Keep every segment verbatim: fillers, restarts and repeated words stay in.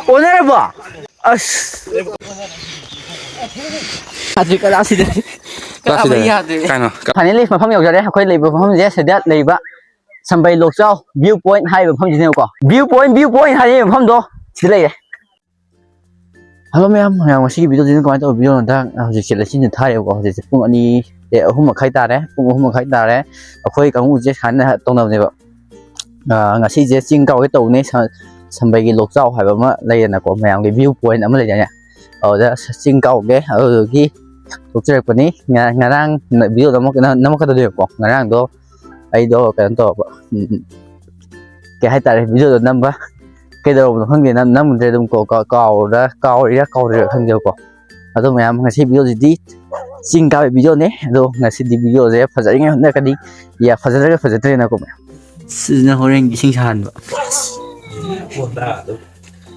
ꯑꯣꯟꯅꯔꯕꯣ? ꯑꯁ꯫ ꯌꯥꯗ꯭ꯔꯦ, ꯀꯗꯥꯁꯤꯗ꯫ ꯀꯗꯥ ꯀꯗꯥꯁꯤꯗ꯫ ꯌꯥꯗ꯭ꯔꯦ꯫ ꯀꯥꯏꯅꯣ? ꯀ- Finally ꯃꯐꯝ ꯌꯧꯖꯔꯦ꯫ ꯑꯩꯈꯣꯏ ꯂꯩꯕ ꯃꯐꯝꯁꯦ ꯁꯤꯗ ꯂꯩꯕ ꯁꯝꯕꯩ ꯂꯣꯛꯆꯥꯎ view point ꯍꯥꯏꯔꯤꯕ ꯃꯐꯝꯁꯤꯅꯦꯕꯀꯣ꯫ View point, view point ꯍꯥꯏꯔꯤꯕ ꯃꯐꯝꯗꯣ ꯁꯤꯗ ꯂꯩꯔꯦ꯫ Hello ꯃꯌꯥꯝ, ꯃꯌꯥꯝ ꯉꯁꯤꯒꯤ video ꯁꯤꯅ ꯀꯃꯥꯏꯅ ꯇꯧꯕ video ꯅꯣꯗ? ꯍꯧꯖꯤꯛꯁꯦ ꯂꯩꯆꯤꯟꯁꯦ ꯊꯥꯔꯦꯕꯀꯣ꯫ ꯍꯧꯖꯤꯛꯁꯦ ꯄꯨꯡ ꯑꯅꯤ, ꯑꯦ, ꯑꯍꯨꯝ ꯃꯈꯥꯏ ꯇꯥꯔꯦ꯫ ꯄꯨꯡ ꯑꯍꯨꯝ ꯃꯈꯥꯏ ꯇꯥꯔꯦ꯫ ꯑꯩꯈꯣꯏ ꯀꯥꯡꯕꯨꯁꯦ ꯁꯨꯃꯥꯏꯅ ꯇꯧꯅꯕꯅꯦꯕ꯫ ꯑ, ꯉꯁꯤꯁꯦ ꯆꯤꯡ ꯀꯥꯎꯒꯦ ꯇꯧꯕꯅꯦ꯫ ꯁ-, ꯁꯝꯕꯩꯒꯤ ꯂꯣꯛꯆꯥꯎ ꯍꯥꯏꯕ ꯑꯃ ꯂꯩꯗꯅꯀꯣ, ꯃꯌꯥꯝꯒꯤ view point ꯑꯃ ꯂꯩꯗꯥꯏꯅꯦ? ꯑꯗꯨꯗ ꯆꯤꯡ ꯀꯥꯎꯒꯦ, ꯑꯗꯨꯗꯨꯒꯤ ꯊꯣꯛꯆꯔꯛꯄꯅꯤ꯫ ꯉ-, ꯉꯔꯥꯡ ꯅ-, video ꯅꯝꯃꯛ-, ꯅ-, ꯅꯝꯃꯛꯀꯗꯣꯏꯅꯦꯕꯀꯣ꯫ ꯉꯔꯥꯡꯗꯣ ꯑꯩꯗꯣ ꯀꯩꯅꯣ ꯇꯧꯔꯕ, ꯎꯝ, ꯎꯝ, ꯀꯩ ꯍꯥꯏꯇꯥꯔꯦ, videoꯗꯣ ꯅꯝꯕ ꯀꯩꯗꯧꯔꯕꯅꯣ ꯈꯪꯗꯦ, ꯅꯝ-, ꯅꯝꯃꯨꯗ꯭ꯔꯦ ꯑꯗꯨꯝ ꯀꯣ-, ꯀꯥ-, ꯀꯥꯎꯔ-, ꯀꯥꯎꯔꯤꯔꯥ ꯀꯥꯎꯔꯤꯔꯥ ꯈꯪꯗꯦꯕꯀꯣ꯫ ꯑꯗꯣ ꯃꯌꯥꯝ ꯉꯁꯤ videoꯁꯤꯗꯤ ꯆꯤꯡ ꯀꯥꯕꯒꯤ videoꯅꯦ꯫ ꯑꯗꯣ ꯉꯁꯤꯗꯤ videoꯁꯦ ꯐꯖꯔꯤꯉꯩ ꯍꯣꯠꯅꯔꯛꯀꯅꯤ꯫ ꯌꯥ, ꯐꯖꯗ꯭ꯔꯒ ꯐꯖꯗ꯭ꯔꯦꯅꯀꯣ ꯃꯌꯥꯝ꯫ ꯁꯤꯁꯤꯅ ꯍꯣꯔꯦꯟ ꯏꯁꯤꯡ ꯁꯥꯍꯟꯕ꯫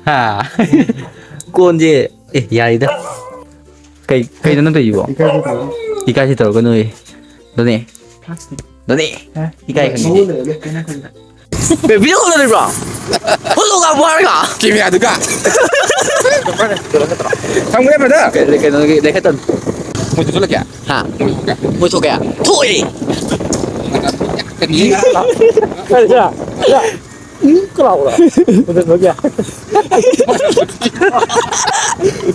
ꯍꯥ? ꯀꯣꯟꯁꯦ, ꯑꯦ, ꯌꯥꯔꯤꯗ꯫ ꯀꯩ, ꯀꯩꯅꯣ ꯅꯪ ꯇꯧꯔꯤꯁꯤꯕꯣ? ꯏꯀꯥꯏꯁꯦ ꯇꯧꯔꯣ꯫ ꯏꯀꯥꯏꯁꯦ ꯇꯧꯔꯛꯀꯅꯣꯌꯦ꯫ ꯑꯗꯨꯅꯦ꯫ ꯑꯗꯨꯅꯦ꯫ ꯍꯥ? ꯏꯀꯥꯏ ꯈꯪꯉꯤꯅꯦ꯫ ꯃꯉꯣꯟꯗ ꯂꯩꯔꯦ, ꯀꯩꯅꯣ ꯈꯪꯗꯦ꯫ ꯑꯦ, video ꯀꯣꯜ ꯂꯩꯕ꯭ꯔꯣ? ꯍꯨꯠꯂꯣ ꯀꯥꯞꯄꯣ ꯍꯥꯏꯔꯒ? ꯀꯦꯃꯦꯔꯥꯗꯨꯒ꯫ ꯊꯝꯈ꯭ꯔꯦ, brother꯫ ꯀꯩ-, ꯀꯩꯅꯣꯒꯤ ꯂꯩꯈꯠꯇꯣꯟ꯫ ꯃꯣꯏ ꯊꯣꯛꯆꯜꯂꯛꯀꯦ? ꯍꯥ? ꯃꯣꯏ ꯊꯣꯛꯀꯦ? ꯃꯣꯏ ꯊꯣꯛꯀꯦ? ꯊꯣꯛꯑꯦ! ꯀꯔꯤ? ꯀꯔꯤ? ꯎꯝ, ꯀꯅꯥ ꯎꯔꯥ? ꯃꯗꯨ ꯊꯣꯛꯀꯦ?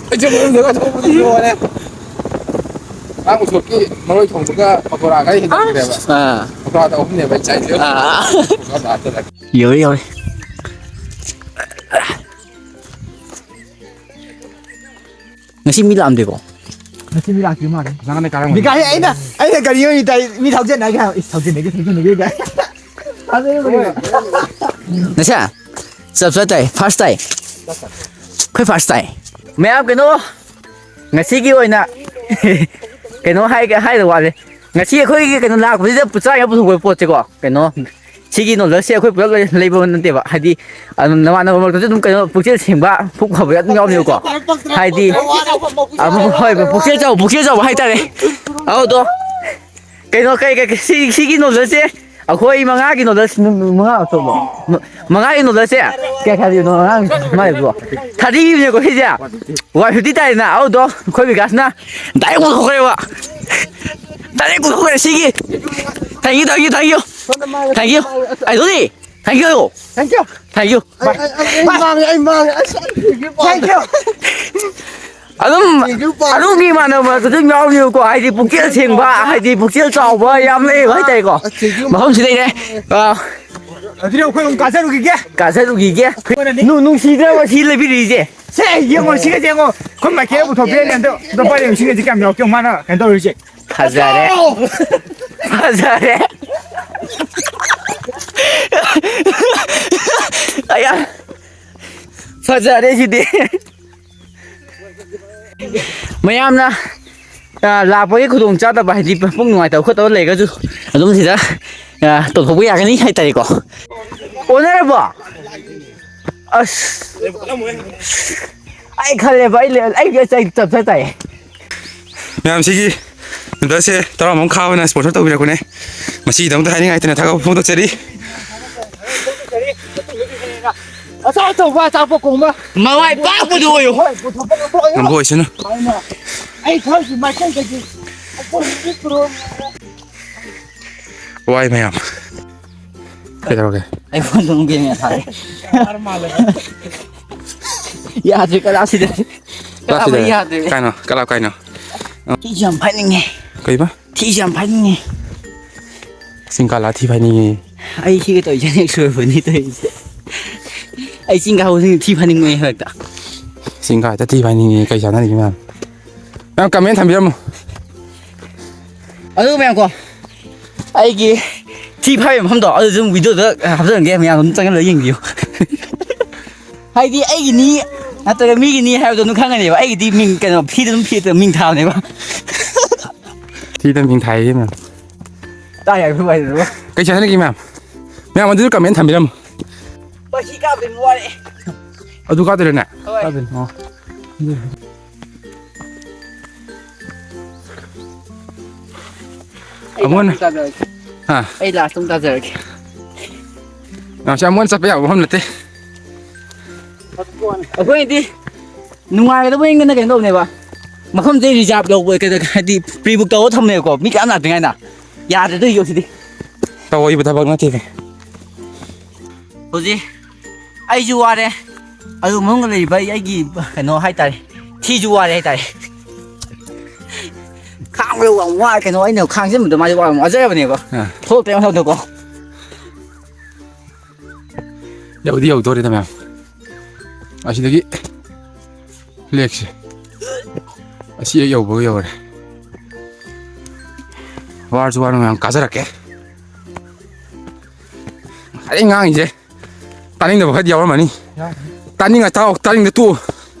ꯑꯩꯁꯨ ꯃꯅꯨꯡꯗꯒ ꯊꯣꯛꯄꯗꯤ ꯂꯣꯏꯔꯦ꯫ ꯉꯔꯥꯡ ꯎꯁꯣꯞꯀꯤ ꯃꯔꯣꯏ ꯊꯣꯡꯕꯒ ꯄꯀꯣꯔꯥꯒ ꯑꯩ ꯍꯦꯟꯖꯟꯈ꯭ꯔꯦꯕ꯫ ꯑꯥ꯫ ꯄꯀꯣꯔꯥꯗ ꯑꯍꯨꯝꯅꯦꯕ ꯑꯩ ꯆꯥꯏꯁꯦ꯫ ꯑꯥ꯫ ꯄꯀꯣꯔꯥꯗ ꯍꯥꯞꯆꯜꯂꯦ꯫ ꯌꯧꯔꯦ, ꯌꯧꯔꯦ꯫ ꯉꯁꯤ ꯃꯤ ꯂꯥꯛꯑꯝꯗꯦꯀꯣ? ꯉꯁꯤ ꯃꯤ ꯂꯥꯛꯇ꯭ꯔꯤ ꯃꯥꯜꯂꯦ꯫ ꯅꯪꯅ ꯀꯥꯔꯝꯒꯅꯤ꯫ ꯕꯤꯀꯥꯁ, ꯑꯩꯅ, ꯑꯩꯅ ꯒꯥꯔꯤ ꯑꯣꯏꯅ ꯇꯥꯏ, ꯃꯤ ꯊꯧꯖꯤꯟꯅꯒꯦ ꯍꯥꯏ꯫ ꯏꯁ, ꯊꯧꯖꯤꯟꯅꯒꯦ, ꯊꯧꯖꯤꯟꯅꯒꯦ ꯀꯥꯏ꯫ ꯅꯁꯥ? ꯆꯞ ꯆꯞ ꯇꯥꯏ, first ꯇꯥꯏ꯫ ꯑꯩꯈꯣꯏ first ꯇꯥꯏ꯫ ꯃꯌꯥꯝ ꯀꯩꯅꯣ, ꯉꯁꯤꯒꯤ ꯑꯣꯏꯅ ꯀꯩꯅꯣ ꯍꯥꯏꯒꯦ, ꯍꯥꯏꯗꯧ ꯋꯥꯠꯂꯤ꯫ ꯉꯁꯤ ꯑꯩꯈꯣꯏꯒꯤ ꯀꯩꯅꯣ ꯂꯥꯛꯄꯁꯤꯗ ꯆꯥꯅꯕ ꯄꯨꯊꯣꯛꯄ ꯄꯣꯠꯁꯦꯀꯣ, ꯀꯩꯅꯣ, ꯁꯤꯒꯤ ꯅꯣꯗꯜꯁꯦ ꯑꯩꯈꯣꯏ ꯄꯨꯂꯞ ꯂꯩ-, ꯂꯩꯕ ꯅꯠꯇꯦꯕ꯫ ꯍꯥꯏꯗꯤ, ꯑꯗꯨꯝ ꯅꯃꯥꯟꯅꯕ ꯃꯔꯛꯇꯁꯨ ꯑꯗꯨꯝ ꯀꯩꯅꯣ ꯄꯨꯛꯆꯦꯜ ꯁꯦꯡꯕ, ꯄꯨꯛ ꯐꯕ ꯑꯗꯨꯝ ꯌꯥꯎꯅꯦꯕꯀꯣ꯫ ꯍꯥꯏꯗꯤ, ꯑꯃ, ꯍꯣꯏ, ꯄꯨꯛꯆꯦꯜ ꯆꯥꯎ-, ꯄꯨꯛꯆꯦꯜ ꯆꯥꯎꯕ ꯍꯥꯏꯇꯥꯔꯦ꯫ ꯑꯗꯨꯗꯣ, ꯀꯩꯅꯣ, ꯀꯩ, ꯀꯩ, ꯀꯩ, ꯁꯤ, ꯁꯤꯒꯤ ꯅꯣꯗꯜꯁꯦ ꯑꯩꯈꯣꯏ ꯃꯉꯥꯒꯤ ꯅꯣꯗꯜꯁ, ꯅꯨ-, ꯅꯨ-, ꯃꯉꯥ ꯑꯆꯧꯕ꯫ ꯃ-, ꯃꯉꯥꯒꯤ ꯅꯣꯗꯜꯁꯦ ꯀꯌꯥ ꯈꯥꯏꯗꯣꯏꯅꯣ ꯑꯉꯥꯡ ꯃꯥꯏꯕꯣ? ꯊꯥꯔꯇꯤꯒꯤꯅꯦꯀꯣ ꯁꯤꯁꯦ꯫ ꯋꯥꯟ ꯐꯤꯐꯇꯤ ꯇꯥꯏꯅ ꯑꯗꯣ ꯑꯩꯈꯣꯏ ꯕꯤꯀꯥꯁꯅ ꯗꯥꯏꯔꯦꯛ ꯄꯨꯊꯣꯛꯈ꯭ꯔꯦꯕ꯫ ꯗꯥꯏꯔꯦꯛ ꯄꯨꯊꯣꯛꯈ꯭ꯔꯦ ꯁꯤꯒꯤ꯫ Thank you, thank you, thank you. Thank you. ꯑꯗꯨꯗꯤ thank you. Thank you. Thank you. ꯑꯩ, ꯑꯩ, ꯑꯩ, ꯑꯩ ꯃꯥꯡꯉꯦ, ꯑꯩ ꯃꯥꯡꯉꯦ꯫ ꯑꯁ, ꯑꯩ ꯁꯤꯒꯦ ꯄꯥꯝꯃꯦ꯫ Thank you. ꯑꯗꯨꯝ ꯁꯤꯒꯦ ꯄꯥꯝꯃꯦ꯫ ꯑꯗꯨꯝꯒꯤ ꯏꯃꯥꯟꯅꯕ ꯑꯗꯨꯝ ꯌꯥꯎꯔꯤꯕꯀꯣ, ꯍꯥꯏꯗꯤ ꯄꯨꯛꯆꯦꯜ ꯁꯦꯡꯕ, ꯍꯥꯏꯗꯤ ꯄꯨꯛꯆꯦꯜ ꯆꯥꯎꯕ ꯌꯥꯝ ꯂꯩꯌꯦꯕ ꯍꯥꯏꯇꯥꯔꯦꯀꯣ꯫ ꯑꯁ, ꯁꯤꯒꯦ ꯃꯐꯝꯁꯤꯗꯩꯅꯦ꯫ ꯑ, ꯑꯗꯨꯗꯤ ꯑꯩꯈꯣꯏ ꯑꯃꯨꯛ ꯀꯥꯖꯔꯨꯈꯤꯒꯦ꯫ ꯀꯥꯖꯔꯨꯈꯤꯒꯦ꯫ ꯑꯩꯈꯣꯏꯅꯅꯦ꯫ ꯅꯨ-, ꯅꯨꯡꯁꯤꯗ꯭ꯔꯕ ꯁꯤ ꯂꯩꯕꯤꯔꯤꯁꯦ꯫ ꯁꯦ, ꯌꯦꯡꯉꯣ, ꯁꯤꯒꯁꯦ ꯌꯦꯡꯉꯣ꯫ ꯑꯩꯈꯣꯏ ꯃꯥꯏꯀꯦꯜ ꯄꯨꯊꯣꯛꯄꯤꯔꯅꯤ ꯑꯝꯇ꯫ ꯑꯝꯇ ꯄꯥꯏꯔꯣ, ꯁꯤꯒꯁꯦ ꯀꯌꯥꯝ ꯌꯥꯎꯔꯛꯀꯦ ꯃꯥꯅ ꯀꯩꯅꯣ ꯇꯧꯔꯤꯁꯦ꯫ ꯐꯖꯔꯦ꯫ ꯐꯖꯔꯦ꯫ ꯑꯌꯥ꯫ ꯐꯖꯔꯦ ꯁꯤꯗꯤ꯫ ꯃꯌꯥꯝꯅ, ꯑ, ꯂꯥꯛꯄꯒꯤ ꯈꯨꯗꯣꯡ ꯆꯥꯗꯕ, ꯍꯥꯏꯗꯤ ꯄꯨꯛ ꯅꯨꯡꯉꯥꯏꯇꯕ ꯈꯣꯠꯇꯕ ꯂꯩꯔꯒꯁꯨ ꯑꯗꯨꯝ ꯁꯤꯗ, ꯑ, ꯇꯧꯊꯣꯛꯄ ꯌꯥꯒꯅꯤ ꯍꯥꯏꯇꯥꯔꯦꯀꯣ꯫ ꯑꯣꯟꯅꯔꯕꯣ? ꯑꯁ꯫ ꯑꯩ ꯈꯜꯂꯦꯕ, ꯑꯩ ꯂꯦ-, ꯑꯩ, ꯑꯩ, ꯑꯩ ꯇꯞꯊ ꯇꯥꯏꯌꯦ꯫ ꯃꯌꯥꯝꯁꯤꯒꯤ ꯅꯨꯗꯜꯁꯦ ꯇꯔꯥꯃꯨꯛ ꯈꯥꯕꯅ sponsor ꯇꯧꯕꯤꯔꯛꯄꯅꯦ꯫ ꯃꯁꯤꯒꯤꯗꯃꯛꯇ ꯍꯥꯏꯅꯤꯡꯉꯥꯏ ꯂꯩꯇꯅ ꯊꯥꯒꯠꯄ ꯐꯣꯡꯗꯣꯛꯆꯔꯤ꯫ ꯑꯆꯧ ꯑꯆꯧꯕ ꯑꯆꯥꯄꯣꯠ ꯀꯣꯡꯕ꯫ ꯃꯃꯥꯏ ꯄꯥꯛꯄꯗꯨ ꯑꯣꯏꯌꯨ꯫ ꯍꯣꯏ, ꯄꯨꯊꯣꯛꯄ ꯉꯝꯊꯣꯛꯑꯣ꯫ ꯉꯝꯕ ꯑꯣꯏꯁꯅꯨ꯫ ꯑꯩ ꯊꯕꯛꯀꯤ ꯃꯥꯏꯀꯩꯗꯒꯤ ꯑꯩꯈꯣꯏ ꯄꯨꯔꯛꯑꯣ꯫ ꯋꯥꯏ ꯃꯌꯥꯝ꯫ ꯀꯩꯗꯧꯔꯒꯦ? ꯑꯩ ꯐꯣꯟꯗꯣ ꯑꯃꯨꯛ ꯒꯦꯝ ꯌꯥꯊꯥꯔꯦ꯫ ꯌꯥꯗ꯭ꯔꯦ ꯀꯂꯥꯁꯤꯗ꯫ ꯀꯂꯥꯁꯤꯗ꯫ ꯀꯂꯥ ꯌꯥꯗ꯭ꯔꯦ꯫ ꯀꯥꯏꯅꯣ? ꯀꯂꯥ ꯀꯥꯏꯅꯣ? ꯊꯤꯁꯨ ꯌꯥꯝ ꯐꯥꯏꯅꯤꯡꯉꯦ꯫ ꯀꯩꯕ? ꯊꯤꯁꯨ ꯌꯥꯝ ꯐꯥꯏꯅꯤꯡꯉꯦ꯫ ꯆꯤꯡ ꯀꯥꯂꯥ ꯊꯤ ꯐꯥꯏꯅꯤꯡꯉꯦ꯫ ꯑꯩ ꯁꯤꯒ ꯇꯧꯔꯤꯁꯦ ꯍꯦꯛ ꯁꯣꯏꯕꯅꯤ ꯇꯧꯔꯤꯁꯦ꯫ ꯑꯩ ꯆꯤꯡ ꯀꯥꯕꯁꯤ ꯊꯤ ꯐꯥꯏꯅꯤꯡꯉꯦ ꯍꯦꯛꯇ꯫ ꯆꯤꯡ ꯀꯥ ꯍꯦꯛꯇ ꯊꯤ ꯐꯥꯏꯅꯤꯡꯉꯦ꯫ ꯀꯩ ꯆꯥꯟꯅꯔꯤꯒꯦ ꯃꯌꯥꯝ? ꯃꯌꯥꯝ comment ꯊꯝꯕꯤꯔꯝꯃꯨ꯫ ꯑꯗꯨ ꯃꯌꯥꯝ ꯀꯣ, ꯑꯩꯒꯤ ꯊꯤ ꯐꯥꯏꯕ ꯃꯐꯝꯗꯣ ꯑꯗꯨ ꯑꯗꯨꯝ video ꯗ ꯍꯥꯞꯆꯔꯝꯒꯦ, ꯃꯌꯥꯝ ꯑꯗꯨꯝ ꯆꯪꯍꯜꯂꯒ ꯌꯦꯡꯕꯤꯌꯨ꯫ ꯍꯥꯏꯗꯤ ꯑꯩꯒꯤꯅꯤ ꯅꯠꯇ꯭ꯔꯒ ꯃꯤꯒꯤꯅꯤ ꯍꯥꯏꯕꯗꯣ ꯑꯗꯨꯝ ꯈꯪꯉꯅꯦꯕ꯫ ꯑꯩꯒꯤꯗꯤ ꯃꯤꯡ, ꯀꯩꯅꯣ, ꯐꯤꯗ ꯑꯗꯨꯝ ꯐꯤꯗ ꯃꯤꯡ ꯊꯥꯕꯅꯦꯕ꯫ ꯊꯤꯗ ꯃꯤꯡ ꯊꯥꯏꯌꯦ ꯃꯌꯥꯝ꯫ ꯇꯥ ꯌꯥꯏ ꯐꯨꯕ ꯍꯥꯏꯗꯨꯕꯨ꯫ ꯀꯩ ꯆꯥꯟꯅꯔꯤꯒꯦ ꯃꯌꯥꯝ? ꯃꯌꯥꯝ ꯑꯗꯨꯁꯨ comment ꯊꯝꯕꯤꯔꯝꯃꯨ꯫ ꯃꯁꯤ ꯀꯥꯞꯄꯗꯤ ꯋꯥꯔꯦ꯫ ꯑꯗꯨ ꯀꯥꯞꯇꯣꯏꯔꯅꯦ? ꯍꯣꯏ꯫ ꯀꯥꯞꯇꯣꯏꯅꯦ꯫ ꯑꯣ꯫ ꯑꯩ ꯑꯃꯨꯛ ꯍꯟꯅ꯫ Last ꯇꯥꯖꯔꯒꯦ꯫ ꯍꯥ꯫ ꯑꯩ last ꯑꯃꯨꯛ ꯇꯥꯖꯔꯒꯦ꯫ ꯌꯥꯝ ꯃꯣꯏꯅ ꯆꯠꯄ ꯌꯥꯕ ꯃꯐꯝ ꯅꯠꯇꯦ꯫ ꯑꯩꯈꯣꯏꯗꯤ ꯅꯨꯡꯉꯥꯏꯒꯗꯕ ꯌꯦꯡꯗꯅ ꯀꯩꯅꯣ ꯇꯧꯕꯅꯦꯕ꯫ ꯃꯐꯝꯁꯦ reserve ꯂꯧꯕ, ꯀꯩꯅꯣ, ꯍꯥꯏꯗꯤ pre book ꯇꯧꯔ ꯊꯝꯃꯦꯕꯀꯣ, ꯃꯤ ꯀꯌꯥꯝ ꯂꯥꯛꯇ꯭ꯔꯤꯉꯩꯗ꯫ ꯌꯥꯗ꯭ꯔꯦ ꯇꯧꯔꯤꯁꯦ ꯍꯧꯖꯤꯛꯇꯤ꯫ ꯇꯧꯕ ꯊꯕꯛ ꯅꯠꯇꯦ꯫ ꯍꯧꯖꯤꯛ ꯑꯩꯁꯨ ꯋꯥꯔꯦ, ꯑꯗꯨ ꯃꯅꯨꯡꯗ ꯂꯩꯔꯤꯕ ꯑꯩ, ꯑꯩꯒꯤ ꯀꯩꯅꯣ ꯍꯥꯏꯇꯥꯔꯦ, ꯊꯤꯁꯨ ꯋꯥꯔꯦ ꯍꯥꯏꯇꯥꯔꯦ꯫ ꯈꯥꯡꯕꯗ ꯌꯥꯝ ꯋꯥꯔꯦ ꯀꯩꯅꯣ, ꯑꯩꯅ ꯈꯥꯡꯖꯟꯕꯗ ꯃꯥꯁꯦ ꯋꯥ-, ꯋꯥꯖꯔꯕꯅꯦꯕ꯫ ꯑꯥ꯫ ꯊꯣꯛꯂꯛꯇ꯭ꯔꯦ ꯃꯊꯛꯇꯀꯣ꯫ ꯌꯧꯗꯤ ꯌꯧꯗꯣꯔꯦꯗ ꯃꯌꯥꯝ꯫ ꯑꯁꯤꯗꯒꯤ ꯂꯦꯛꯁꯦ ꯑꯁꯤ ꯍꯦꯛ ꯌꯧꯕꯒ ꯌꯧꯔꯦ꯫ ꯋꯥꯔꯁꯨ ꯋꯥꯔ ꯃꯌꯥꯝ ꯀꯥꯖꯔꯛꯀꯦ꯫ ꯉꯁꯥꯏꯗꯩ ꯉꯥꯡꯉꯤꯁꯦ ꯇꯥꯅꯤꯡꯗꯕ ꯈꯔꯗꯤ ꯌꯥꯎꯔꯝꯃꯅꯤ꯫ ꯌꯥꯎꯔꯝꯃꯅꯤ꯫ ꯇꯥꯅꯤꯡꯉ ꯇꯥꯎ, ꯇꯥꯅꯤꯡꯗ ꯇꯣꯛꯎ꯫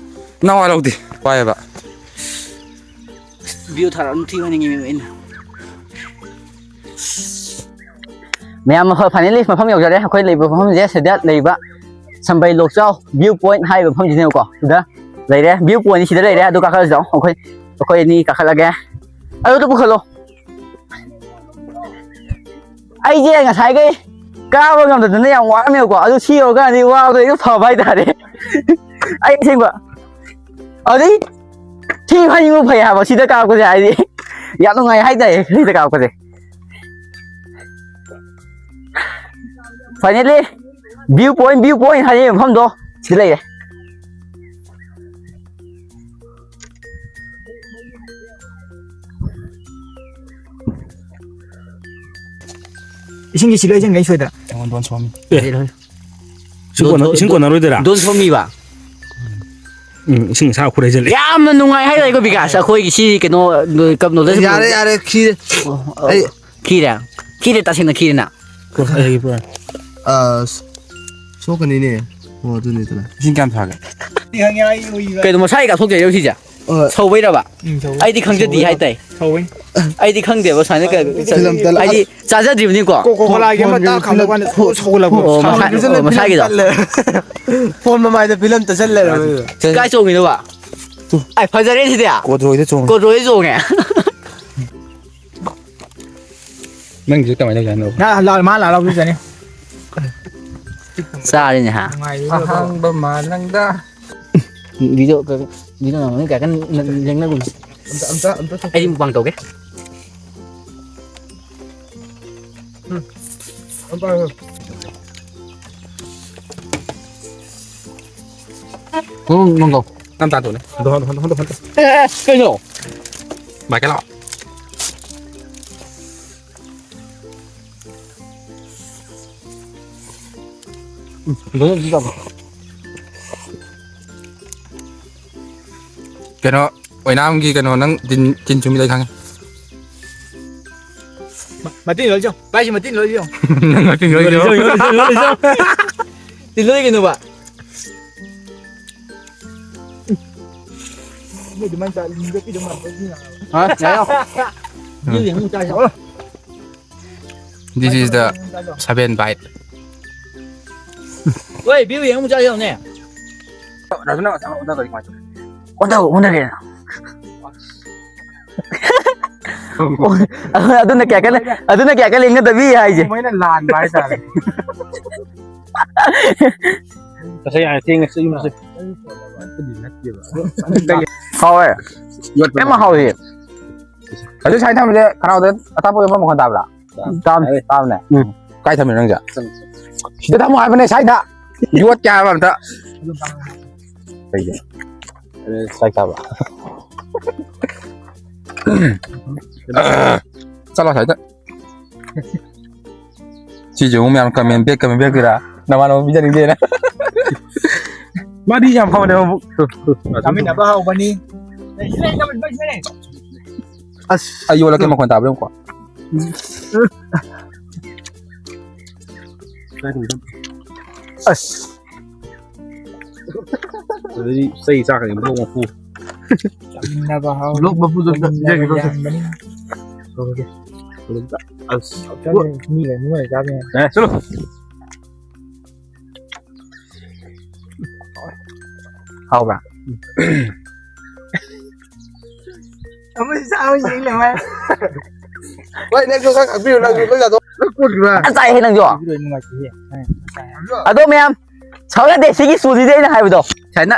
ꯅꯋꯥ ꯂꯧꯗꯦ꯫ ꯋꯥꯏꯑꯦꯕ꯫ View ꯊꯥꯔꯛꯑꯣ, ꯑꯗꯨꯝ ꯊꯤꯕ ꯅꯤꯡꯉꯤ ꯑꯩꯅ꯫ ꯃꯌꯥꯝ, ꯃꯐ-, finally ꯃꯐꯝ ꯌꯧꯖꯔꯦ꯫ ꯑꯩꯈꯣꯏ ꯂꯩꯕ ꯃꯐꯝꯁꯦ ꯁꯤꯗ ꯂꯩꯕ ꯁꯝꯕꯩ ꯂꯣꯛꯆꯥꯎ view point ꯍꯥꯏꯔꯤꯕ ꯃꯐꯝꯁꯤꯅꯦꯕꯀꯣ꯫ ꯁꯤꯗ ꯂꯩꯔꯦ, view pointꯅꯤ ꯁꯤꯗ ꯂꯩꯔꯦ꯫ ꯑꯗꯨ ꯀꯥꯈꯠꯂꯁꯤ ꯂꯥꯛꯑꯣ꯫ ꯑꯩꯈꯣꯏ, ꯑꯩꯈꯣꯏ ꯑꯅꯤ ꯀꯥꯈꯠꯂꯒꯦ꯫ ꯑꯗꯨꯗ ꯄꯨꯈꯠꯂꯣ꯫ ꯑꯩꯁꯦ ꯉꯁꯥꯏꯈꯩ ꯀꯥꯕ ꯉꯝꯗꯗꯅ ꯌꯥꯝ ꯋꯥꯔꯝꯃꯦꯕꯀꯣ꯫ ꯑꯗꯨ ꯁꯤ ꯌꯧꯔꯀꯥꯟꯗꯗꯤ ꯋꯥꯕꯗꯣ ꯑꯩꯅ ꯐꯕ ꯍꯥꯏꯇꯥꯔꯦ꯫ ꯑꯩ ꯑꯁꯦꯡꯕ꯫ ꯑꯗꯨꯗꯩ ꯊꯤ ꯐꯥꯏꯅꯤꯡꯕ ꯐꯩ ꯍꯥꯏꯕ ꯁꯤꯗ ꯀꯥꯔꯛꯄꯁꯦ, ꯍꯥꯏꯗꯤ ꯌꯥꯝ ꯅꯨꯡꯉꯥꯏ ꯍꯥꯏꯇꯥꯔꯦ ꯁꯤꯗ ꯀꯥꯔꯛꯄꯁꯦ꯫ Finally, view point, view point ꯍꯥꯏꯔꯤꯕ ꯃꯐꯝꯗꯣ ꯁꯤꯗ ꯂꯩꯔꯦ꯫ ꯏꯁꯤꯡꯒꯤ ꯁꯤꯂꯣꯏꯁꯤꯡꯈꯩ ꯁꯣꯏꯗꯅ꯫ ꯑꯩꯉꯣꯟꯗ ꯁꯣꯝ꯫ ꯑꯦ꯫ ꯁꯤ ꯀꯣꯟꯅ-, ꯏꯁꯤꯡ ꯀꯣꯟꯅꯔꯣꯏꯗꯣꯏꯔꯥ? ꯗꯣꯟ ꯁꯣꯝꯃꯤꯕ꯫ ꯎꯝ, ꯏꯁꯤꯡ ꯑꯁꯥꯕ ꯈꯔ ꯍꯩꯖꯤꯜꯂꯦ꯫ ꯌꯥꯝꯅ ꯅꯨꯡꯉꯥꯏ ꯍꯥꯏꯔꯦꯀꯣ ꯕꯤꯀꯥꯁ, ꯑꯩꯈꯣꯏꯒꯤ ꯁꯤ ꯀꯩꯅꯣ, ꯀꯞ ꯅꯣꯗꯜ ꯌꯥꯔꯦ, ꯌꯥꯔꯦ, ꯈꯤꯔꯦ꯫ ꯑꯣ, ꯑꯣ, ꯑꯩ ꯈꯤꯔꯦ? ꯈꯤꯔꯦ, ꯇꯁꯦꯡꯅ ꯈꯤꯔꯦꯅ? ꯑꯩꯒꯤ ꯄꯨꯔꯥ꯫ ꯑꯁ, ꯁꯣꯛꯀꯅꯤꯅꯦ꯫ ꯑꯣ, ꯑꯗꯨꯅꯤꯗꯅ꯫ ꯏꯁꯤꯡ ꯀꯌꯥꯝ ꯁꯥꯒꯦ? ꯀꯩꯅꯣ, ꯃꯁꯥꯒꯤ ꯀꯥꯞꯊꯣꯛꯆꯩꯔꯣ ꯁꯤꯁꯦ? ꯍꯣꯏ꯫ ꯁꯧꯕꯩꯔꯕ? ꯎꯝ, ꯁꯧꯕꯩ꯫ ꯑꯩꯗꯤ ꯈꯪꯖꯗꯦ ꯁꯧꯕꯩ꯫ ꯍꯥꯏꯇꯥꯏ꯫ ꯁꯧꯕꯩ꯫ ꯑꯩꯗꯤ ꯈꯪꯗꯦꯕ ꯁꯨꯃꯥꯏꯅ ꯀ-, ꯐꯤꯂꯝ ꯇꯂꯥ-, ꯍꯥꯏꯗꯤ ꯆꯥꯖꯗ꯭ꯔꯤꯕꯅꯤꯀꯣ꯫ ꯀꯣꯀꯣ ꯀꯣꯂꯥꯒꯤ ꯑꯃ ꯐꯣꯟ ꯇꯥꯛ ꯈꯥꯝꯗꯣꯛ ꯀꯥꯟꯗ ꯐꯤꯂꯝ ꯁꯣꯛ ꯁꯧꯒꯠꯂꯛꯄ꯫ ꯑꯣ, ꯃꯁꯥ-, ꯐꯤꯂꯝ ꯑꯣ, ꯃꯁꯥꯒꯤꯗꯣ꯫ ꯇꯜꯂꯦ꯫ ꯐꯣꯟ ꯃꯃꯥꯏꯗ ꯐꯤꯂꯝ ꯇꯠꯁꯜ ꯂꯩꯔꯝꯃꯦ꯫ ꯀꯥꯏ ꯆꯣꯡꯉꯤꯅꯣꯕ? ꯑꯩ ꯐꯖꯔꯦ ꯁꯤꯗꯤ꯫ ꯀꯣꯗ꯭ꯔꯣꯏꯗ ꯆꯣꯡꯉꯦ꯫ ꯀꯣꯗ꯭ꯔꯣꯏꯗ ꯆꯣꯡꯉꯦ꯫ ꯅꯪꯒꯤꯁꯦ ꯀꯃꯥꯏꯅ ꯇꯧꯖꯥꯠꯅꯣ? ꯅꯪ ꯂꯥꯛ-, ꯃꯥ ꯂꯥꯛ ꯂꯥꯎ ꯆꯠꯆꯅꯤ꯫ ꯆꯥꯔꯤꯅꯦ ꯍꯥ꯫ ꯅꯨꯡꯉꯥꯏꯔꯤꯕꯣ? ꯑꯍꯥꯡꯕ ꯃꯥꯂꯪꯗ꯫ ꯚꯤꯗꯤꯑꯣ ꯚꯤꯗꯤꯑꯣ ꯅꯝꯕꯅꯤ ꯀꯌꯥ ꯀꯟꯅ ꯂꯦꯡꯅꯒꯨꯝꯁꯤ꯫ ꯑꯝꯇ ꯑꯝꯇ ꯑꯝꯇ ꯊꯣꯛ- ꯑꯩ ꯃꯨꯛꯕꯥꯡ ꯇꯧꯒꯦ꯫ ꯎꯝ꯫ ꯎꯝ, ꯅꯪ ꯇꯧ꯫ ꯅꯪ ꯇꯥꯊꯣꯛꯅꯦ꯫ ꯍꯟꯗꯣꯛ, ꯍꯟꯗꯣꯛ, ꯍꯟꯗꯣꯛ, ꯍꯟꯗꯣꯛ꯫ ꯑꯦ, ꯑꯦ, ꯀꯩꯅꯣ? ꯃꯥꯏꯀꯩ ꯂꯥꯛꯑꯣ꯫ ꯎꯝ, ꯂꯣꯏ ꯑꯗꯨꯝ ꯇꯧꯔꯣ꯫ ꯀꯩꯅꯣ, ꯑꯣꯏꯅꯥꯝꯒꯤ ꯀꯩꯅꯣ, ꯅꯪ ꯇꯤꯟ, ꯇꯤꯟ ꯆꯨꯝꯃꯤ ꯂꯩ ꯈꯪꯉꯦ꯫ ꯃ-, ꯃꯇꯤꯟ ꯂꯣꯏ ꯆꯣ꯫ ꯚꯥꯏꯁꯤ ꯃꯇꯤꯟ ꯂꯣꯏ ꯆꯣ꯫ ꯅꯪ ꯃꯇꯤꯟ ꯂꯣꯏ ꯆꯣ꯫ ꯇꯤꯟ ꯂꯣꯏ ꯀꯩꯅꯣꯕ? ꯅꯣꯏ ꯑꯗꯨꯃꯥꯏꯅ ꯆꯥ-, ꯌꯣꯠꯄꯤꯗꯧ ꯃꯥꯟꯕ ꯃꯤ ꯉꯥꯡꯉꯕ꯫ ꯍꯥ? ꯌꯥꯏꯌꯣ꯫ ꯎꯝ꯫ ꯌꯦꯡꯉꯨ ꯆꯥꯁꯤ꯫ This is the seven bite. ꯍꯣꯏ, view ꯌꯦꯡꯉꯨ ꯆꯥꯁꯤ ꯌꯦꯡꯉꯨꯅꯦ꯫ ꯔꯥꯖꯨꯅ ꯉꯁꯥꯏ ꯑꯣꯟꯊꯈ꯭ꯔꯗꯤ ꯀꯃꯥꯏꯅ ꯇꯧꯅꯤ? ꯑꯣꯟꯊꯧ, ꯑꯣꯟꯊꯒꯦ꯫ ꯑꯗꯨꯅ ꯀꯌꯥ ꯀꯟꯅ, ꯑꯗꯨꯅ ꯀꯌꯥ ꯀꯟꯅ ꯂꯦꯡꯅꯗꯕꯤ ꯍꯥꯏꯁꯦ꯫ ꯃꯣꯏꯅ ꯂꯥꯟꯕ ꯍꯥꯏꯇꯥꯔꯦ꯫ ꯉꯁꯥꯏ ꯌꯥꯔꯦ, ꯊꯦꯡꯉꯦ, ꯆꯠꯂꯨ, ꯆꯠꯂꯨ꯫ ꯍꯥꯎꯋꯦ꯫ ꯌꯥꯝ ꯍꯥꯎꯋꯦ꯫ ꯑꯗꯨ ꯁꯥꯏ ꯊꯝꯕꯁꯦ ꯈꯅꯥꯎꯗ ꯑꯇꯥꯄꯣꯠ ꯌꯣꯠꯄ ꯃꯈꯣꯟ ꯇꯥꯕ꯭ꯔꯥ? ꯇꯥꯕꯅꯦ꯫ ꯇꯥꯕꯅꯦ? ꯎꯝ꯫ ꯀꯥꯏ ꯊꯝꯃꯤꯅꯣ ꯅꯪꯁꯦ? ꯁꯤꯗ ꯊꯝꯃꯣ ꯍꯥꯏꯕꯅꯦ, ꯁꯥꯏꯗ꯫ ꯌꯣꯠꯀꯦ ꯍꯥꯏꯕ ꯑꯝꯇ꯫ ꯀꯩꯒꯤ? ꯆꯥꯛ ꯆꯥꯕ꯫ ꯆꯠꯂꯣ ꯁꯥꯏꯗ꯫ ꯁꯤꯁꯨ ꯑꯃꯨꯛ ꯃꯌꯥꯝ comment back, comment back ꯇꯧꯔꯥ? ꯅꯃꯥꯟꯅꯕ ꯄꯤꯖꯅꯤꯡꯗꯦꯅ꯫ ꯃꯥꯗꯤ ꯌꯥꯝ ꯐꯕꯅꯦ ꯃꯕꯨꯛ꯫ ꯆꯥꯃꯤꯟꯅꯕ ꯍꯧꯕꯅꯤ꯫ ꯑꯁ꯫ ꯑꯩ ꯌꯣꯜꯂꯛꯀꯦ, ꯃꯈꯣꯟ ꯇꯥꯕ꯭ꯔꯥ ꯌꯦꯡꯉꯨꯀꯣ꯫ ꯑꯁ꯫ ꯑꯗꯨꯗꯤ ꯆꯩ ꯆꯥꯛꯀꯅꯤ, ꯕ꯭ꯂꯣꯛ ꯃꯄꯨ꯫ ꯆꯥꯃꯤꯟꯅꯕ ꯍꯥꯎ-, ꯕ꯭ꯂꯣꯛ ꯃꯄꯨꯗꯣ ꯑꯝꯇ ꯆꯥꯃꯤꯟꯅꯕ ꯄꯤꯖꯒꯦ, ꯕ꯭ꯂꯣꯛ꯫ ꯌꯥꯝꯕꯅꯤ꯫ ꯑꯁ꯫ ꯆꯠꯂꯦ, ꯃꯤ ꯂꯩ, ꯃꯤ ꯂꯩ ꯆꯥꯕ ꯌꯥꯏ꯫ ꯑꯦ, ꯆꯠꯂꯣ꯫ ꯍꯥꯎꯕ꯭ꯔꯥ? ꯑꯃꯁꯨ ꯆꯥꯕ ꯌꯦꯡ ꯂꯩ ꯃꯥ꯫ ꯍꯣꯏ, ꯅꯪꯁꯨ ꯈꯔ ꯈꯪꯕꯤꯌꯨ, ꯅꯪꯁꯨ ꯅꯣꯏ ꯌꯥꯗꯣ ꯂꯣꯏ ꯀꯣꯟꯈꯤꯕ꯫ ꯐꯖꯅ ꯆꯥꯏꯍꯦ ꯅꯪꯁꯨ꯫ ꯂꯣꯏ ꯅꯨꯡꯉꯥꯏꯇꯦꯍꯦ꯫ ꯑꯗꯣ ꯃꯌꯥꯝ, ꯁꯥꯎ ꯌꯥꯗꯦ, ꯁꯤꯒꯤ ꯆꯨꯁꯤꯗꯤ ꯑꯩꯅ ꯍꯥꯏꯕꯗꯣ꯫ ꯁꯥꯏꯅ꯫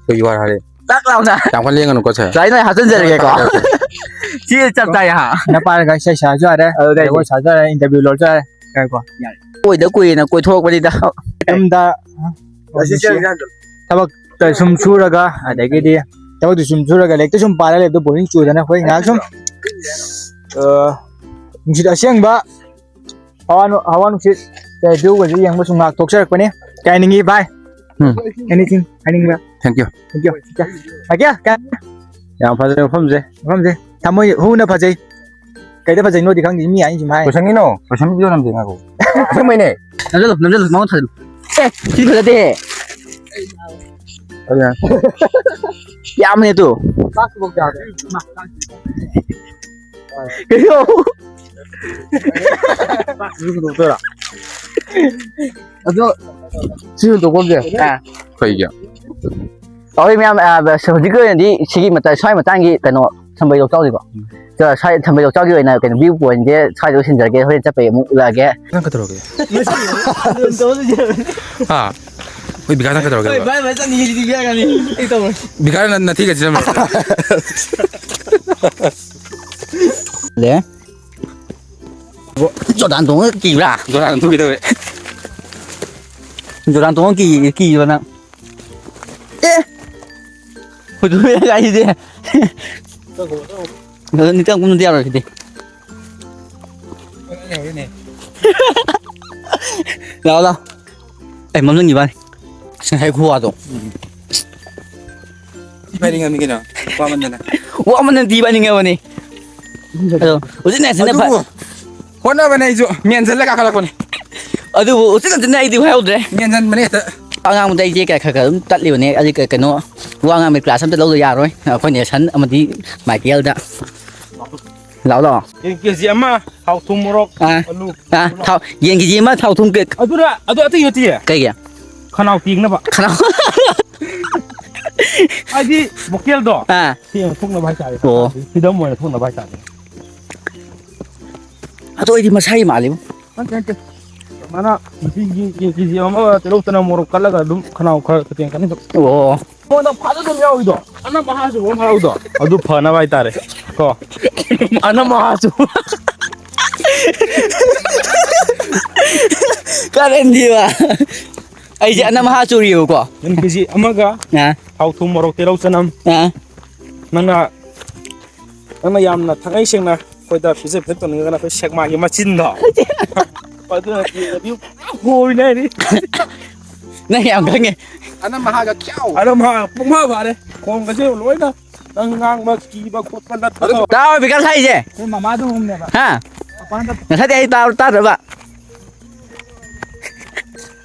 ꯀꯩ ꯋꯥꯔꯦ? ꯇꯛ ꯂꯥꯎꯅ꯫ ꯌꯥꯝ ꯀꯟꯅ ꯂꯦꯡꯒꯅꯨꯀꯣ, ꯁꯦ꯫ ꯁꯥꯏ ꯅꯣꯏ ꯍꯥꯞꯆꯤꯟꯖꯔꯒꯦꯀꯣ꯫ ꯁꯤ ꯆꯞ ꯆꯥꯏ ꯍꯥ꯫ ꯅꯄꯥꯅ ꯀꯥꯏ ꯏꯁꯩ ꯁꯥꯁꯨ ꯌꯥꯔꯦ, ꯑꯗꯨꯗꯩꯗꯤ꯫ ꯖꯒꯣꯏ ꯁꯥꯁꯨ ꯌꯥꯔꯦ, interview ꯂꯧꯔꯁꯨ ꯌꯥꯔꯦ꯫ ꯉꯥꯏꯈꯣ꯫ ꯀꯣꯏꯗ ꯀꯨꯏꯅ ꯀꯣꯏꯊꯣꯛꯄꯅꯤꯗ꯫ ꯌꯨꯝꯗ, ꯑꯁꯤ ꯆꯦꯟ ꯌꯥꯗ꯭ꯔꯣ? ꯊꯕꯛꯇ ꯁꯨꯝ ꯁꯨꯔꯒ, ꯑꯗꯒꯤꯗꯤ ꯊꯕꯛꯇꯨ ꯁꯨꯝ ꯁꯨꯔꯒ, ꯂꯥꯏꯔꯤꯛꯇ ꯁꯨꯝ ꯄꯥꯔ ꯂꯩꯕꯗꯣ boring ꯆꯨꯗꯅ ꯑꯩꯈꯣꯏ ꯉꯥꯏꯍꯥꯛ ꯁꯨꯝ, ꯑ, ꯅꯨꯡꯁꯤꯠ ꯑꯁꯦꯡꯕ ꯍꯋꯥ ꯅꯨ-, ꯍꯋꯥ ꯅꯨꯡꯁꯤꯠ, ꯑꯦ, view ꯒꯁꯦ ꯌꯦꯡꯕ ꯁꯨꯝ ꯉꯥꯏꯍꯥꯛ ꯊꯣꯛꯆꯔꯛꯄꯅꯤ꯫ ꯀꯩ ꯍꯥꯏꯅꯤꯡꯉꯤ ꯚꯥꯏ? ꯎꯝ꯫ Anything ꯍꯥꯏꯅꯤꯡꯕ? Thank you꯫ Thank you꯫ Okay, ꯀꯩ ꯍꯥꯏꯅꯤ? ꯌꯥꯝ ꯐꯖꯔꯦ ꯃꯐꯝꯁꯦ꯫ ꯃꯐꯝꯁꯦ ꯊꯃꯣꯏ ꯍꯨꯅ ꯐꯖꯩ꯫ ꯀꯩꯗ ꯐꯖꯩꯅꯣꯗꯤ ꯈꯪꯗꯦ, ꯃꯤ ꯍꯥꯏꯅ ꯁꯨꯝ ꯍꯥꯏ꯫ ꯀꯣꯏꯁꯟꯒꯤꯅꯣ? ꯀꯣꯏꯁꯟ ꯚꯤꯗꯤꯑꯣ ꯅꯝꯁꯦ ꯉꯥꯏꯈꯣ꯫ ꯑꯁꯦꯡꯕꯩꯅꯦ꯫ ꯅꯝꯖꯜꯂꯨ, ꯅꯝꯖꯜꯂꯨ, ꯃꯉꯣꯟꯗ ꯊꯥꯖꯜꯂꯨ꯫ ꯑꯦ, ꯁꯤ ꯐꯖꯗꯦꯍꯦ꯫ ꯑꯗꯨꯅ ꯌꯥꯝꯕꯅꯦ ꯇꯨ꯫ ꯀꯩꯅꯣ? ꯑꯗꯣ ꯁꯤ ꯍꯨꯟꯗꯣꯛꯄ ꯑꯝꯁꯦ꯫ ꯑꯥ꯫ ꯀꯩꯒꯤ? ꯍꯣꯏ ꯃꯌꯥꯝ, ꯑ, ꯍꯧꯖꯤꯛꯀꯤ ꯑꯣꯏꯅꯗꯤ ꯁꯤꯒꯤ ꯃꯇꯥ-, ꯁ꯭ꯋꯥꯏ ꯃꯇꯥꯡꯒꯤ ꯀꯩꯅꯣ ꯁꯝꯕꯩ ꯂꯣꯛꯆꯥꯎꯁꯤꯀꯣ꯫ ꯎꯝ꯫ ꯁ꯭ꯋꯥꯏ ꯁꯝꯕꯩ ꯂꯣꯛꯆꯥꯎꯒꯤ ꯑꯣꯏꯅ ꯀꯩꯅꯣ view point ꯁꯦ ꯁ꯭ꯋꯥꯏꯗ ꯂꯣꯏꯁꯤꯟꯖꯔꯒꯦ, ꯍꯣꯔꯦꯟ ꯆꯠꯄꯩ ꯑꯃꯨꯛ ꯎꯠꯂꯛꯑꯒꯦ꯫ ꯅꯪ ꯀꯩꯗꯧꯔꯒꯦ? ꯍꯥ? ꯍꯣꯏ, ꯕꯤꯀꯥꯁ ꯅꯪ ꯀꯩꯗꯧꯔꯒꯦ? ꯍꯣꯏ, ꯚꯥꯏ, ꯚꯥꯏ, ꯆꯠꯅꯤ, ꯁꯤꯗꯤ ꯕꯤꯀꯥꯁ ꯀꯥꯅꯤ꯫ ꯑꯩ ꯇꯧꯔꯣꯏ꯫ ꯕꯤꯀꯥꯁ ꯅ-, ꯅꯊꯤꯒ ꯆꯤꯆꯟꯕ꯭ꯔꯣ? ꯂꯦ꯫ ꯖꯣꯔꯗꯥꯟ ꯇꯣꯡꯉ ꯀꯤꯕ꯭ꯔꯥ? ꯖꯣꯔꯗꯥꯟ ꯊꯣꯛꯈꯤꯗꯧꯔꯦ꯫ ꯖꯣꯔꯗꯥꯟ ꯇꯣꯡꯉ ꯀꯤ-, ꯀꯤꯕ꯭ꯔꯥ ꯅꯪ? ꯑꯦ! ꯍꯨꯟꯗꯣꯛꯄ ꯌꯥꯏ ꯍꯥꯏꯁꯤꯗꯤ꯫ ꯑꯗꯨ ꯅꯤꯡꯇꯝ ꯀꯨꯝꯅꯗꯤ ꯌꯥꯔꯣꯏ ꯁꯤꯗꯤ꯫ ꯂꯥꯛꯑꯣ, ꯂꯥꯛꯑꯣ꯫ ꯑꯩ ꯃꯝꯖꯟꯈꯤꯕ ꯋꯥꯅꯤ꯫ ꯑꯁ, ꯉꯁꯥꯏ ꯈꯨꯋꯥꯗꯣ꯫ ꯏꯕꯥꯅꯤ ꯉꯝꯃꯤ ꯀꯩꯅꯣ, ꯋꯥꯃꯟꯗꯅ꯫ ꯋꯥꯃꯟꯗꯅ ꯊꯤ ꯐꯥꯏꯅꯤꯡꯉꯕꯅꯤ꯫ ꯑꯗꯣ, ꯎꯆꯤꯟ ꯅꯥꯆꯤꯟꯅ ꯐ- ꯑꯗꯨꯕꯨ ꯍꯣꯠꯅꯕꯅꯦ ꯑꯩꯁꯨ, ꯃꯦꯟꯁꯤꯜꯂ ꯀꯥꯈꯠꯂꯛꯄꯅꯦ꯫ ꯑꯗꯨꯕꯨ ꯎꯆꯤꯟ ꯅꯥꯆꯤꯟꯅ ꯑꯩꯗꯤ ꯍꯥꯏꯍꯧꯗ꯭ꯔꯦ꯫ ꯃꯦꯟꯁꯤꯟꯕꯅꯦ ꯍꯦꯛꯇ꯫ ꯑꯉꯥꯡꯕꯗ ꯑꯩꯁꯦ ꯀꯌꯥ ꯈꯔ ꯈꯔ ꯑꯗꯨꯝ ꯇꯠꯂꯤꯕꯅꯦ꯫ ꯑꯩ ꯀ-, ꯀꯩꯅꯣ, ꯋꯥ ꯉꯥꯡꯕꯩ class ꯑꯝꯇ ꯂꯧꯗ ꯌꯥꯔꯣꯏ꯫ ꯑꯩꯈꯣꯏ ꯅꯦꯁꯟ ꯑꯃꯗꯤ ꯃꯥꯏꯀꯦꯜꯗ꯫ ꯂꯥꯛꯑꯣ, ꯂꯥꯛꯑꯣ꯫ ꯌꯦꯟ KG ꯑꯃ, ꯊꯥꯎ ꯊꯨꯝ ꯃꯣꯔꯣꯛ, ꯑꯥ, ꯑꯂꯨ꯫ ꯑꯥ, ꯊꯥꯎ, ꯌꯦꯟ KG ꯑꯃ, ꯊꯥꯎ ꯊꯨꯝ ꯀꯩ- ꯑꯗꯨꯅ, ꯑꯗꯨ ꯑꯇꯩ ꯅꯠꯇꯤꯌꯦ꯫ ꯀꯩꯒꯤ? ꯈꯅꯥꯎ ꯇꯦꯡꯅꯕ꯫ ꯈꯅꯥꯎ꯫ ꯍꯥꯏꯗꯤ vocalꯗꯣ ꯑꯥ꯫ ꯁꯦꯡꯅ ꯊꯣꯛꯅꯕ ꯍꯥꯏꯇꯥꯔꯦ꯫ ꯑꯣ꯫ Freedom ꯑꯣꯏꯅ ꯊꯣꯛꯅꯕ ꯍꯥꯏꯇꯥꯔꯦ꯫ ꯑꯗꯣ ꯑꯩꯗꯤ ꯃꯁꯥꯒꯤ ꯃꯥꯜꯂꯤꯕꯨ꯫ ꯅꯠꯇꯦ, ꯅꯠꯇꯦ꯫ ꯃꯥꯅ ꯅꯨꯄꯤꯒꯤ ꯀꯦ ꯖꯤ ꯑꯃꯒ ꯇꯤꯜꯍꯧ ꯆꯅꯝ ꯃꯣꯔꯣꯛ ꯀꯠꯂꯒ ꯑꯗꯨꯝ ꯈꯅꯥꯎ ꯈꯔ ꯈꯇꯦꯡ ꯀꯟꯅ ꯇꯧ-, ꯑꯣ꯫ ꯑꯩꯉꯣꯟꯗ ꯐꯥꯖꯗꯕ ꯌꯥꯎꯏꯗꯣ꯫ ꯑꯅꯝ ꯑꯍꯥꯁꯨꯕ ꯑꯃ ꯍꯥꯏꯍꯧꯗꯣ꯫ ꯑꯗꯨ ꯐꯅꯕ ꯍꯥꯏꯇꯥꯔꯦ꯫ ꯀꯣ꯫ ꯑꯅꯝ ꯑꯍꯥꯁꯨ꯫ ꯀꯔꯟꯗꯤꯕ꯫ ꯑꯩꯁꯦ ꯑꯅꯝ ꯑꯍꯥ ꯆꯨꯔꯤꯕꯀꯣ꯫ ꯅꯪ ꯀꯦ ꯖꯤ ꯑꯃꯒ ꯑꯥ꯫ ꯊꯥꯎ ꯊꯨꯝ ꯃꯣꯔꯣꯛ ꯇꯤꯜꯍꯧ ꯆꯅꯝ꯫ ꯑꯥ꯫ ꯅꯪꯅ ꯅꯪꯅ ꯌꯥꯝꯅ ꯊꯥꯡꯉꯩ ꯁꯦꯡꯅ ꯑꯩꯈꯣꯏꯗ ꯄꯤꯖ ꯄꯤꯊꯛ ꯇꯧꯅꯤꯡꯉꯒꯅ ꯑꯩꯈꯣꯏ ꯁꯦꯛꯃꯥꯏꯒꯤ ꯃꯆꯤꯟꯗꯣ꯫ ꯑꯗꯨꯅ ꯌꯦꯡꯉꯗꯤ ꯄꯨꯔꯥ ꯍꯣꯏꯅꯦ ꯍꯥꯏꯗꯤ꯫ ꯅꯪ ꯌꯥꯝ ꯈꯪꯉꯦ꯫ ꯑꯅꯝ ꯃꯍꯥꯒ ꯈ꯭ꯌꯥꯎ꯫ ꯑꯅꯝ ꯃꯍꯥ ꯄꯨꯡꯐꯥ ꯐꯥꯔꯦ꯫ ꯈꯣꯡꯒꯁꯦ ꯂꯣꯏꯅ ꯅꯪ ꯉꯥꯡꯕ ꯀꯤꯕ ꯈꯣꯠꯄ ꯅꯠꯇ꯭ꯔꯣ? ꯇꯥꯎ ꯕꯤꯀꯥꯁ ꯍꯥꯏꯁꯦ꯫ ꯑꯩꯈꯣꯏ ꯃꯃꯥꯗꯣ ꯑꯃꯨꯛꯅꯦꯕ꯫ ꯍꯥ? ꯃꯄꯥꯟꯗ ꯉꯁꯥꯏꯗꯤ ꯑꯩ ꯇꯥ-, ꯇꯥꯗ꯭ꯔꯕ?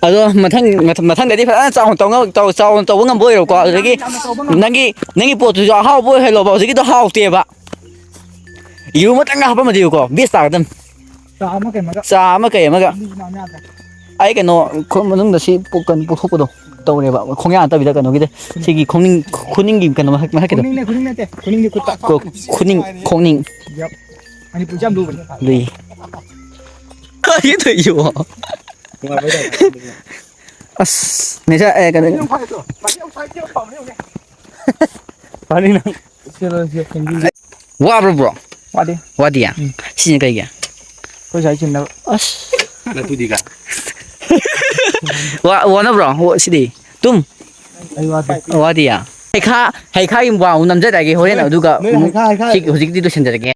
ꯑꯗꯣ ꯃꯊꯪ, ꯃꯊꯪꯗꯗꯤ ꯐꯖꯅ ꯆꯥꯎꯅ ꯇꯧꯅ-, ꯇꯧ-, ꯆꯥꯎꯅ ꯇꯧꯕ ꯉꯝꯕ ꯑꯣꯏꯔꯣꯀꯣ꯫ ꯑꯗꯨꯗꯒꯤ ꯌꯥꯝꯅ ꯇꯧꯕ ꯉꯝꯕ꯫ ꯅꯪꯒꯤ, ꯅꯪꯒꯤ ꯄꯣꯠꯇꯨꯁꯨ ꯑꯍꯥꯎꯕ ꯑꯣꯏꯍꯜꯂꯣꯕ꯫ ꯍꯧꯖꯤꯛꯀꯤꯗꯣ ꯍꯥꯎꯇꯦꯕ꯫ ꯌꯦꯔꯨꯝ ꯑꯃꯇꯪꯒ ꯍꯥꯞꯄꯝꯃꯗꯤꯕꯀꯣ, ꯕꯦꯁ ꯇꯥꯒꯗꯝꯅꯤ꯫ ꯆꯥ ꯑꯃ ꯀꯩ ꯑꯃꯒ꯫ ꯆꯥ ꯑꯃ ꯀꯩ ꯑꯃꯒ꯫ ꯑꯅꯤꯁꯤ ꯅꯥꯟ ꯌꯥꯗ꯭ꯔꯦ꯫ ꯑꯩ ꯀꯩꯅꯣ, ꯈꯨ-, ꯃꯅꯨꯡꯗ ꯁꯤ ꯄꯨ-, ꯀꯩꯅꯣ ꯄꯨꯊꯣꯛꯄꯗꯣ ꯇꯧꯔꯦꯕ꯫ ꯈꯣꯡꯌꯥ ꯅꯠꯇꯕꯤꯗ ꯀꯩꯅꯣꯒꯤꯗ꯫ ꯁꯤꯒꯤ ꯈꯣꯡꯅꯤꯡ-, ꯈꯨꯅꯤꯡꯒꯤ ꯀꯩꯅꯣ ꯃꯊꯛ-, ꯃꯊꯛꯀꯤꯗꯣ꯫ ꯈꯨꯅꯤꯡꯅꯦ, ꯈꯨꯅꯤꯡ ꯅꯠꯇꯦ꯫ ꯈꯨꯅꯤꯡꯗꯤ ꯈꯨꯠꯇ꯫ ꯀꯣ-, ꯈꯨꯅꯤꯡ, ꯈꯣꯡꯅꯤꯡ꯫ ꯌꯞ꯫ ꯃꯅꯤꯄꯨꯔꯁꯦ ꯌꯥꯝ ꯂꯨꯕꯅꯦ꯫ ꯂꯨꯏ꯫ ꯀꯔꯤ ꯇꯧꯏꯁꯤꯕꯣ? ꯑꯁ, ꯅꯦꯆꯔ, ꯑꯦ, ꯀꯩꯅꯣ꯫ ꯐꯅꯤ ꯅꯪ꯫ ꯋꯥꯕ꯭ꯔꯣ, ꯕ꯭ꯔꯣ? ꯋꯥꯗꯦ꯫ ꯋꯥꯗꯤꯌꯦ? ꯎꯝ꯫ ꯁꯤꯅ ꯀꯩꯒꯤ? ꯑꯩꯈꯣꯏ ꯁ꯭ꯋꯥꯏ ꯆꯤꯟꯅꯕ꯫ ꯑꯁ꯫ ꯅꯇꯨꯗꯤ ꯀꯥꯏ? ꯋꯥ-, ꯋꯥꯅꯕ꯭ꯔꯣ? ꯋꯥ-, ꯁꯤꯗꯤ? ꯇꯨꯝ? ꯑꯩ ꯋꯥꯗꯦ꯫ ꯋꯥꯗꯤꯌꯦ? ꯍꯩꯈꯥ, ꯍꯩꯈꯥꯒꯤ ꯃꯨꯛꯕꯥꯡ ꯑꯃꯨꯛ ꯅꯝꯖꯔꯛꯑꯒꯦ ꯍꯣꯔꯦꯟ, ꯅꯣꯏ, ꯑꯗꯨꯒ ꯅꯣꯏ ꯑꯃꯨꯛ ꯍꯩꯈꯥ, ꯍꯩꯈꯥ꯫ ꯁꯤ ꯍꯧꯖꯤꯛꯀꯤꯗꯤ ꯂꯣꯏꯁꯤꯟꯖꯔꯒꯦ꯫